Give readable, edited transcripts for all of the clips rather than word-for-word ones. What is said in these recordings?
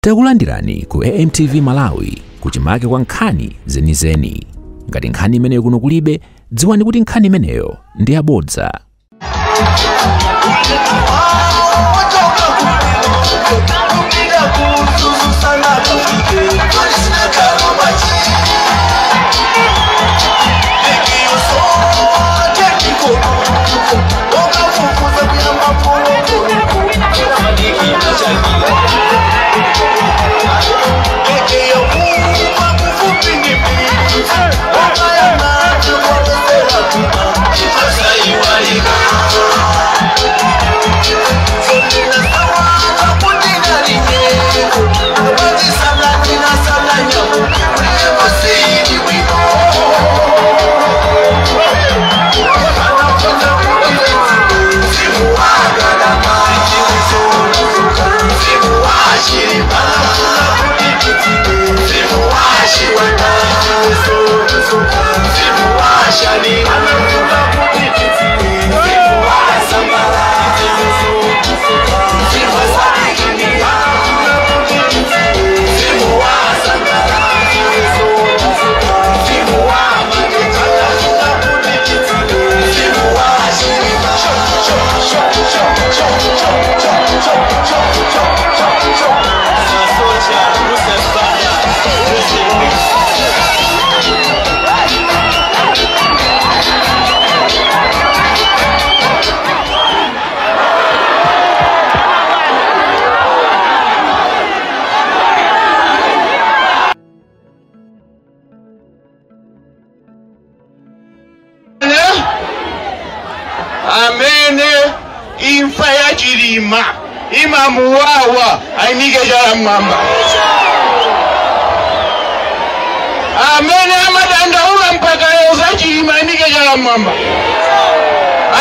Takulandirani ku AMTV Malawi kuchimake kwa nkhani zenizeni. Ngati nkhani imeneyo kuno kulibe, dziwani kuti nkhani imeneyo ndi yabodza. Amene imfa ya Chilima imamuwawa ayimike chala mmwamba. Amene amadandaula mpaka lero za Chilima ayimike chala mmwamba.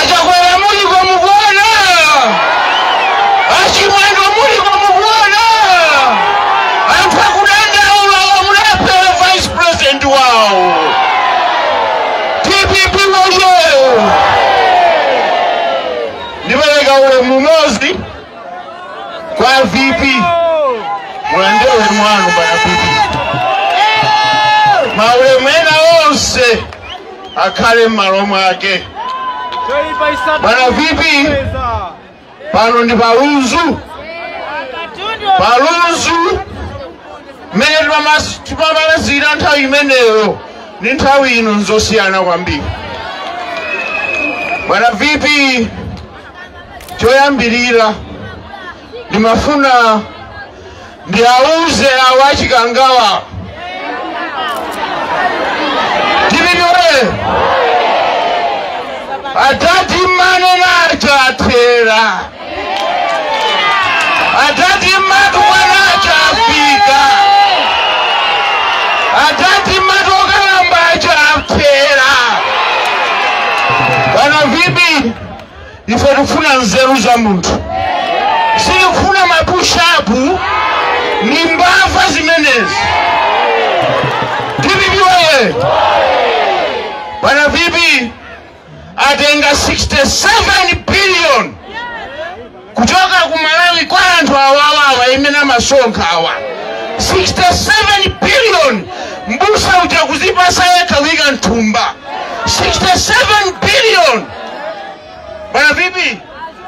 Achakwera muliko mukuona, achimwendo muliko mukuona, anthu akudandaula wamulapera vice president wawo DPP woye. Ndipereka ulemu umodzi kwa VP, mulandire ulemu wanu bwana VP. Maulemu ena onse akhale m'malo mwake. Bwana VP, pano ndi palunzu, palunzu mmene timamalizira nthawi imeneyo ndi nthawi ino nzosiyana kwambiri. Bwana VP, choyambirira ndimafuna ndiauze awo achikangawa DPP atati manena achathera, atati matukwana achafika, atati matokalamba achathera. Bwana VP, ife tikufuna nzeru za munthu, sitikufuna mapushapu ni mbava zimenezi. DPP woye! Bwana VP atenga 67 billion kuchoka ku Malawi kwa anthu awawawa imene amasonkha awa 67 billion mbusa uja kuzipasa yekha kuyika mthumba 67 billion. Bwana VP,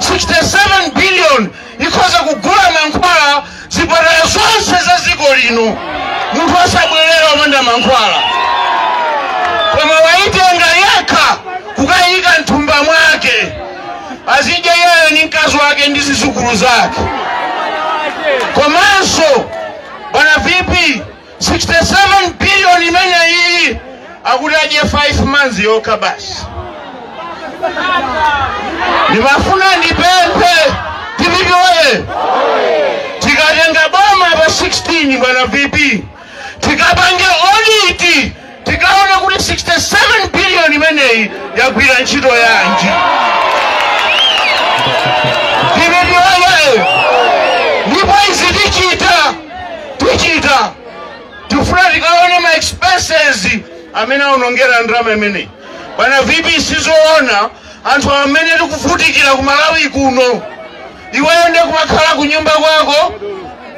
67 billion ikhoza kugula mankhwala zipatala zonse za dziko lino, munthu asabwerera opanda mankhwala, koma waitenga yekha kukayika mthumba mwake azidya yeye ni mkazi wake ndi zizukulu zake. Komanso bwana VP, 67 billion imene iyi akuti adye 5 months yokha basi. Ndimafuna ndipemphe DPP woye, tikatenga boma pa 16 bwana VP, tikapange audit tikaone kuti 67 billion imeneyi yagwira ntchito yanji. DPP woye, ndipo izi tichita tifuna tikaone ma expenses amene aonongera ndalama imeneyi. Bwana VP, sizoona anthu amene tikuvutikira ku Malawi kuno, iweyo ndiye kumakhala ku nyumba kwako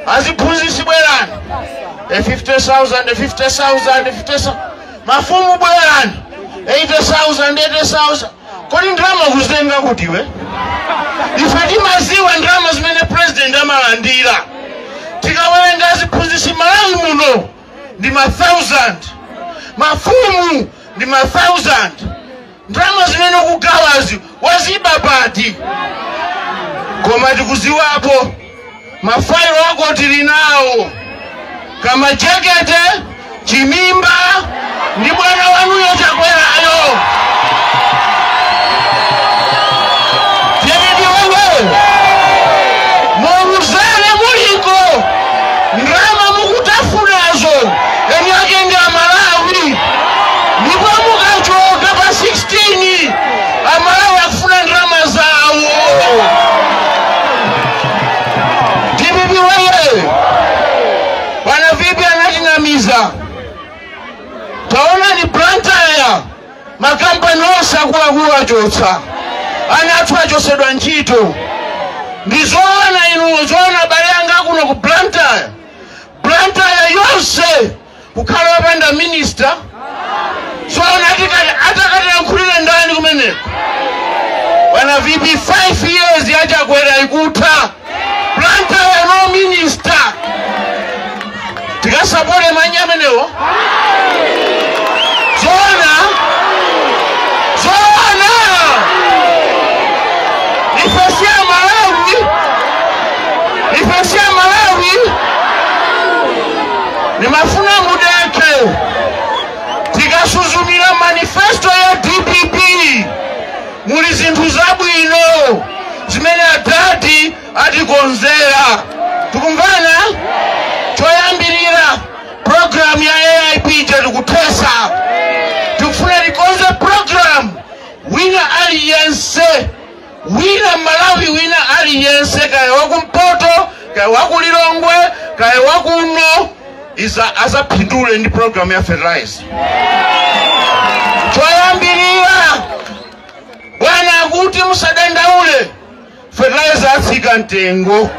Aziphunzitsi bwerani, 50,000, 50,000, 50,000. Mafumu bwerani, 80,000, 80,000. Kodi ndalama kuzitenga kuti iwe? Ife timaziwa ndalama zimene president amalandira. Tikawerenga aziphunzitsi Malawi muno ndi ma 1000, mafumu ndi ma 1000. Ndalama zimene ukugawazi waziba pati? Koma tikuziwapo mafailo ako tili nawo, kamajekete, chimimba ndi bwana wanuyo Chakwerayo. Tiyeni wewe muuzane muliko ndalama mukutafunazo eni ake ndi Amalawi. Ndipo mukachoka pa 16, Amalawi akufuna ndalama zawo. DPP wewe! Bwana VP anatinamiza. Taona ni Blantyre, makampani onse akuluakulu achotsa ana athu, achosedwa ntchito. Ndizoona inu, zoona abale anga kuno ku Blantyre? Blantyre yonse kukhala wopanda minister, zoona? Atakatilankhulire ndani kumeneko? Bwana VP, 5 years yaChakwera ikutha, Blantyre no minister. Tikasapote manyi amenewo? Zoona, zoona? Ife si Amalawi? Ife si Amalawi? Nimafuna mudeke tikasuzumira manifesto ya DPP, muli zinthu zabwino zimene adadi atikonzera. Tikumvana? Choyambirira, program ya AIP tikuthesa. Tikufuna tikonze program, wina aliyense, wina Malawi wina aliyense, kaya wakumpoto, kaya wakulilongwe, kaya wakuno, iza azaphindule ndi program ya fertilizer. Choyambirira, bwana akuti musadandaule, fertilizer atsika mtengo.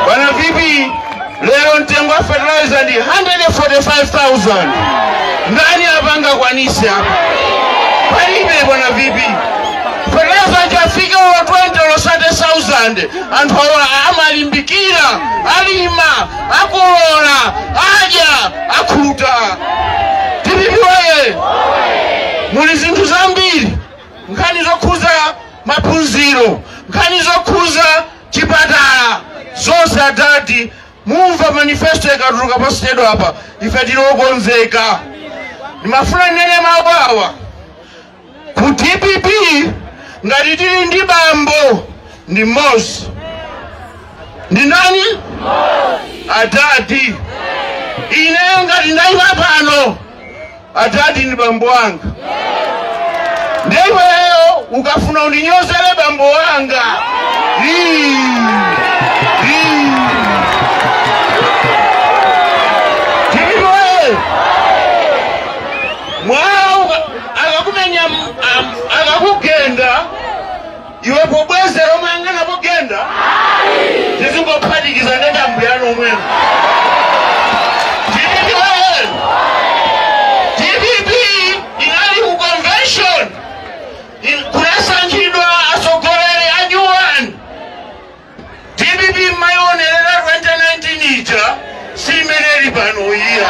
Bwana VP, lero mtengo wa fertilizer ndi 145,000. Ndani apanga kwanise apa? Palibe. Bwana VP, fertilizer chafika wa 20 or 30,000, anthu awa amalimbikira, alima, akolola, adya, akhuta. DPP waye! Muli zinthu zambiri, nkhani zokhuza maphunziro, nkhani zokhuza chipatala, zonse adati mumva manifesto ikatuluka pasitedwa apa. Ife tili okonzeka. Ndimafuna ndinene mawu awa ku DPP: ngati tili ndi bambo ndi mmodzi, ndi ndani? Adadi. Ineyo ngati ndayima pano, adadi ndi bambo anga. Ndiweyo ukafuna undinyozere bambo wanga. Ii, ii. Tiliwe mwala akakumenya, akakugenda, iwe pobwezera omwangana pogenda, tizingophatikiza ndendambuyano omweno. DPP, DPP inali ku convention, kunasankhidwa atsogoleri a new one. DPP maionerera 2019 ija si imene ili pano iya.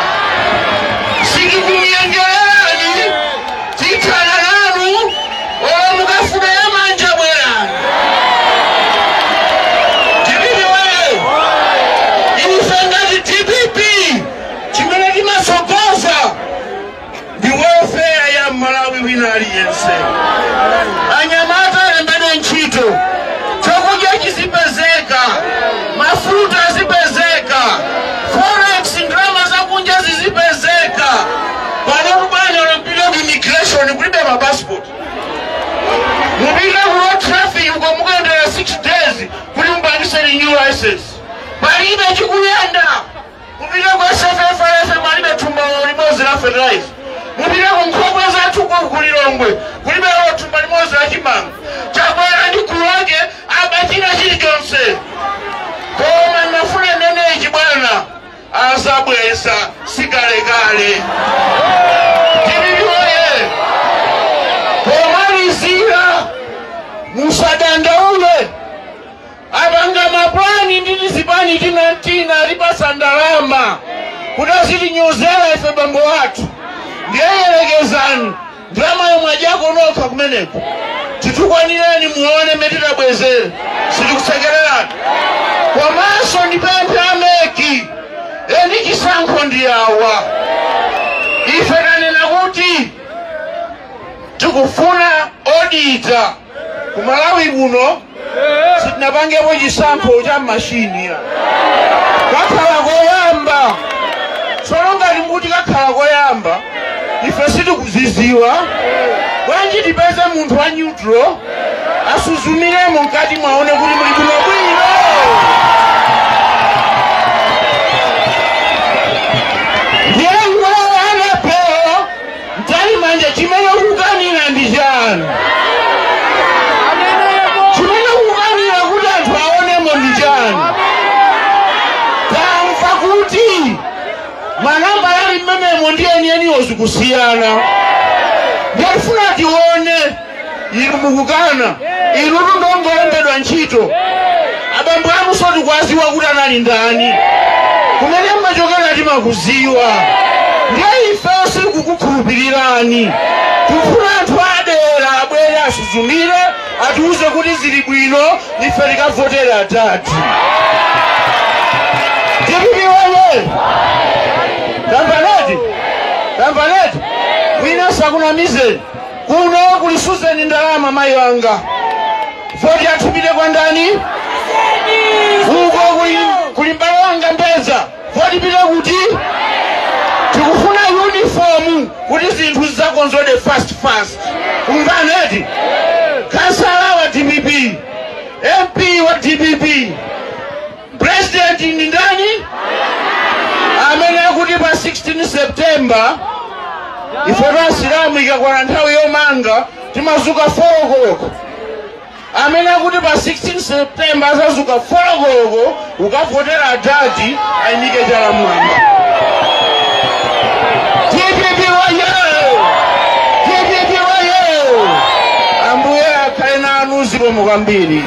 Sitikunyengererani, tithana nanu. Olo mukafuna yamanja, bwerani. DPP waye! Ife ngati DPP, chimene timasogoza ndi welfare ya Malawi wina aliyense. Anyamata alembedwe ntchito, chakudya chizipezeka, mafuta azipezeka, forex, ndalama zakunja zizipezeka. Pano kubwana unampita ku immigration, kulibe mapassport. Mupite ku road traffic uko, mukuyendera 6 days kuti mupangise renew license, palibe chikuyenda. Mupite ku SFFF, palibe thumba limodzi la fertilizer. Mupite ku nkhokwe zathu ku Lilongwe, kulibe thumba limodzi la chimanga. Chakwera ndi gulu lake abachina chilichonse. Koma ndinafuna Tizabweza sikalekale. DPP oye! Pomalizira, musadandaule. Apanga mapulani ndi tizipani tina alipasa ndalama kuti azitinyozera ife bambo wathu. Ndiyeyerekezani ndalama yomwe adyako nokha kumeneko. Titukwanireni muone mmene titabwezere, sitikusekererani. Komanso ndipemphe a MEC, eni chisankho ndi awa. Ife tanena kuti tikufuna auditor. Ku Malawi kuno sitinapangepo chisankho cha mashini ya kakhala koyamba. Tsono ngati mukuti kakhala koyamba, ife sitikuziziwa, bwanji tipeze munthu wa neutral asuzumiremo mkati mwaone kuti muli bwinobwino. Ndiye anapewo Mtalimanja, chimene kukanira ndi chani? Chimene kukanira kuti anthu aonemo ndi chani? Tamva kuti manamba ali mmenemo ndi enieniwo zikusiyana. Ndiyafuna tione inu mukukana, inu tundongolembedwa ntchito. Abambo anu sotikuwaziwa kuti anali ndani, kumene mmachokera timakuziwa. Ndiye ife sitikukukhulupirirani. Tikufuna anthu adera abwere asuzumire, atiuze kuti zili bwino, ife tikavotera atati. DPP oye! Tamvaneti? Tamvaneti? Wina sakunamizeni. Kuno kuli Suzeni ndalama mayi wanga. Voti athupite kwa ndani? Uko kuli mbale wanga Mbeza. Voti pite kuti? Tikufuna uniform kuti zinthu zidzakonzedwe fast fast. Kumvaneti? Kansala wa DPP, MP wa DPP, President ndi ndani? Amene akuti pa 16 September ife Asilamu ikakwana nthawi yomanga timazuka 4 o'clock. Amene akuti pa 16 September azazuka 4 o'clock ukavotera adadi ayimike chala mwamba. DPP oye! DPP oye! Ambuye akhale nanu, zikomo kwambiri.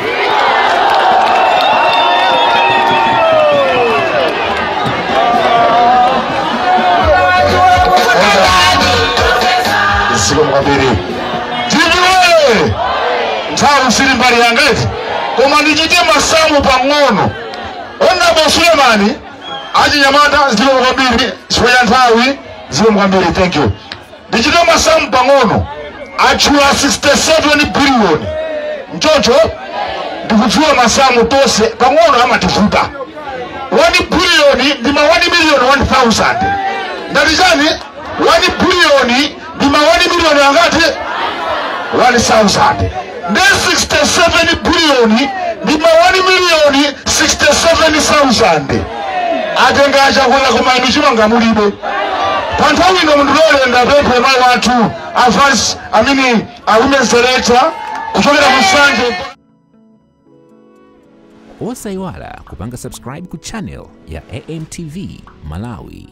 Zikomo kwambiri. DPP oye! Nthawi sili mbali yanga iti, koma ndichite masamu pang'ono. Honorable Sulemani achinyamata, zikomo kwambiri chifukwa cha nthawi. Zikomo kwambiri, thank you. Ndichite masamu pang'ono. Atchula 67 billion, mchocho ndikudziwa masamu tonse pang'ono amativuta. 1 billion ndi ma 1 million 1000. Ndati chani? 1 billion ndi ma 1 million angati? 1000. Ndi 67 billion ndi ma 1 million 67,000. Atenga achakwera, koma inu chimanga mulibe. Pa nthawi ino mundilole ndapemphe mayi wathu a vice amene a women's director kuchokera ku Nsanje. Osayiwala kupanga subscribe ku channel ya AMTV Malawi.